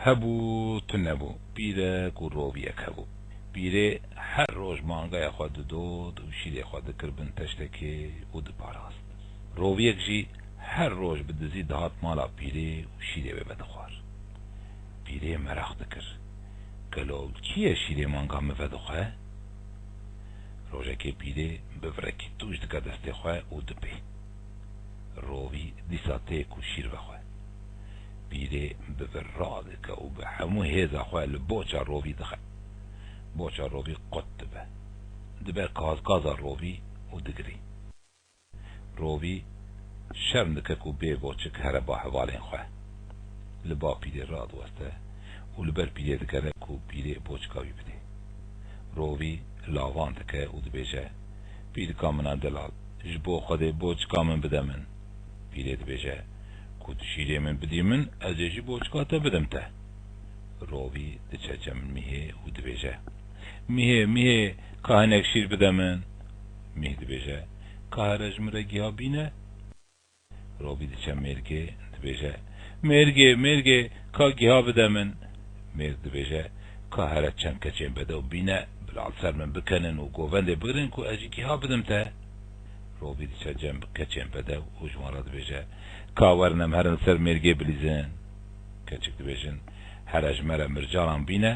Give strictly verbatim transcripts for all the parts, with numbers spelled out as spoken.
Hebû, tune bû. Pîrek û roviyek hebû. Pîrê her roj mangeya xwe didot û şîrê xwe dikir bin teştekê û diparast. Roviyek jî her roj bi dizî dihat mala pîrê û şîrê wê vedixwar. Pîrê meraq dikir, gelo kî ye şîrê manga min vedixwe? Rojekê pîrê bi virekî tûj dike destê xwe û dipê. Rovî dîsa tê ku şîr vexwe. Pîrê bi vir radike û bi hemû hêza xwe li boça rovî dixe. Boça rovî qut dibe. Dibe kazkaza rovî û digirî. Rovî şerm dike ku bê boçik here ba hevalên xwe. Li ba pîrê radiweste û li ber pîrê digere ku pîrê boçika wî bidê. Rovî lavan dike û dibêje, "Pîrika min a delal, ji bo Xwedê boçika min bide min." Pîrê dibêje, "Ku tu şîrê min bidî min, ez ê jî boçika te bidim te." Rovî diçe cem mîhê û dibêje, "Mîhê, mîhê, ka hinek şîr bide min." Mîh dibêje, "Ka here ji min re giha bîne." Rovî diçe mêrgê, dibêje, "Mêrgê, mêrgê, ka giha bide min." Mêrg dibêje, "Ka here çend keçên bedew bîne, bila li ser min bikenin û govendê bigirin ku ez jî giha bidim te." Rovî diçe cem keçên bedew û ji wan re dibêje, "Ka werin em herin li ser mêrgê bilîzin." Keçik dibêjin, "Here ji me re mircanan bîne,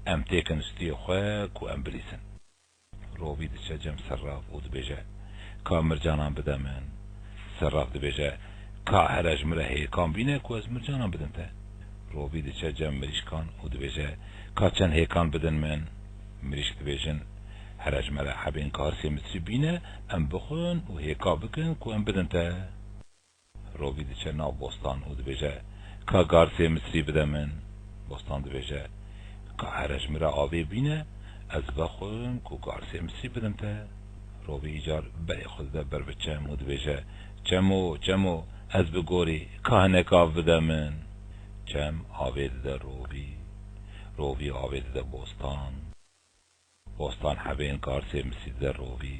em têkin stûyê xwe ku em bilîzin." Rovî diçe cem serraf û dibêje, "Ka mircanan bide min." Serraf dibêje, "Ka here ji min re hêkan bîne ku ez mircanan bidim te." Rovî diçe cem mirîşkan û dibêje, "Ka çend hêkan bidin min." Mirîşk dibêjin, "Here ji me re hebên garsê misrî bîne, em bixwin û hêka bikin ku em bidin te." Rovî diçe nav bostan û dibêje, "Ka garsê misrî bide min." Bostan dibêje, "Ka here ji min re avê bîne, ez vexwim ku garsê misrî bidim te." Rovî îcar berê xwe dide ber bi çem û dibêje, "Çemo, çemo, ez bi gorî, ka hinek av bide min." Çem avê dide rovî. Rovî avê dide bostan. Bostan hebên garsê misî dide rovî.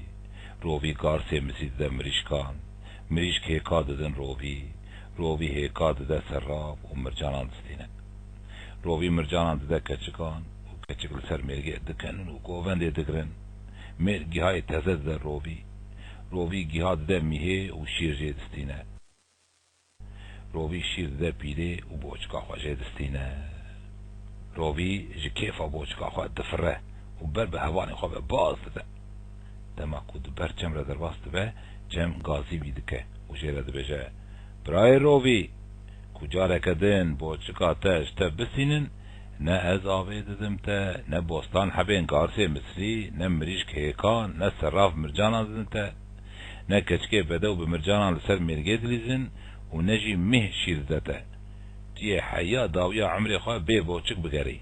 Rovî garsê misî dide mirîşkan. Mirîşk hêka didin rovî. Rovî hêka dide serraf û mircanan distîne. Rovî mircanan dide keçikan û keçik li ser mêrgê dikenin û govendê digirin. Mêrg gihayê teze dide rovî. Rovî giha dide mîhê û şîr jê distîne. Rovî şîr dide pîrê û boçika xwe jê distîne. Rovî ji kêfa boçika xwe difire û ber bi hevalên xwe ve baz dide. Dema ku di ber çem re derbas dibe, çem gazî wî dike û jê re dibêje, "Birayê Rovî, ku careke din boçika te ji te bistînin, ne ez avê didim te, ne bostan hebên garsê misrî, ne mirîşk hêkan, ne serraf mircanan didin te, ne keçikê bedew bi mircanan li ser mêrgê dilîzin û ne jî mîh şîr dide te. Tu yê heya dawiya emrê xwe bê boçik bigerî.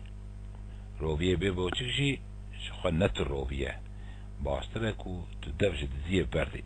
Roviyê bê boçik jî ji xwe ne tu rovî ye. Baştir e ku tu dev ji diziyê berdî."